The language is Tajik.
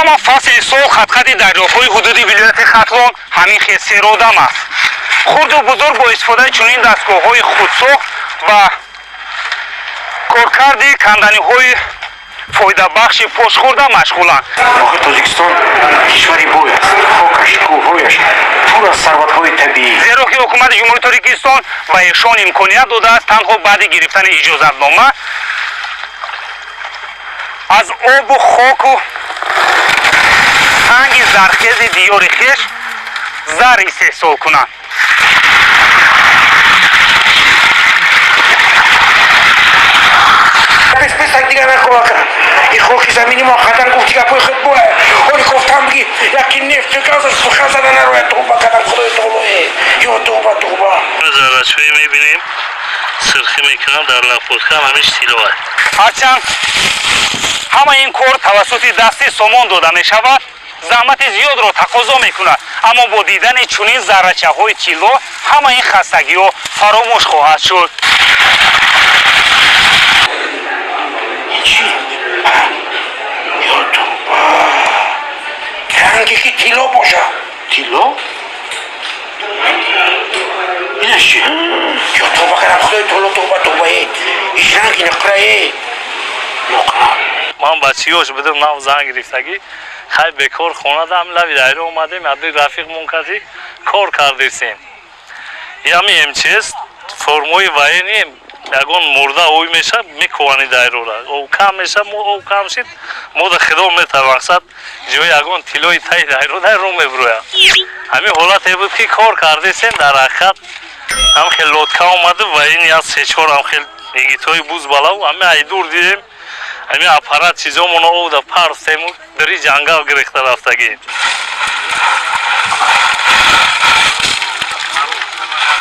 Ҳама фасли сол хатхати дарёҳои ҳудуди вилояти Хатлон ҳамин хел серодам аст. Хурду бузург бо истифодаи чунин дастгоҳҳои худсохт ва коркарди канданиҳои фоидабахши пошхӯрда машғуланд. Охир Тоҷикистон кишвари бой аст, хокаш, кӯҳҳояш пур аз сарватҳои табиӣ. Зеро ки ҳукумати Ҷумҳурии Тоҷикистон ба эшон имконият додааст, танҳо баъди гирифтани иҷозатнома аз обу хоку санги зархези диёри хеш зар истеҳсол кунанд. Пес песак дигар накова кардам. И хоки замини мо хадан гуфти гапои худ бое. Оли гуфтам биги яки нефту газаш сухан зада нарояд, توба кардам, Худои таолое. Ё توба, توба. Заррачҳое мебинем, сирхӣ мекунам дар лапотка, ҳамиш тиллоа. Ҳарчанд ҳама ин кор тавассути дасти сомон дода мешавад, заҳмати зиёдро тақозо мекунад, аммо бо дидани чунин заррачаҳои тилло ҳама ин хастагиҳо фаромӯш хоҳад шуд. Чӣ? Ё توба. Ранге ки тилло бошад. Тилло? Инаш чӣ? Ё توба кардам, Худои таоло, توба, توба, э. Иш ранги нуқра, э. Нуқра. Ман бачиёш будам, нав зан гирифтагӣ, хай бекор хона дам лави дайра омадем, аби рафиқмон каси кор кардесем. Ями МЧС формои военный, ягон мурда ой меша, мекувани дайрора, об кам меша, мо об кам шид, мо да хидо мета мақсад ҷои ягон тиллои таи дайро дайро меброя. Ҳамин ҳолате буд, ки кор кардесем, дар ҳақиқат ҳам хел лодка омаду военный аз се-чор ҳам хел нигитҳои буз балав, ҳами айдур дидем, ҳамин аппарат чизомона овда парстему, дари ҷангал гирехта рафтагӣ.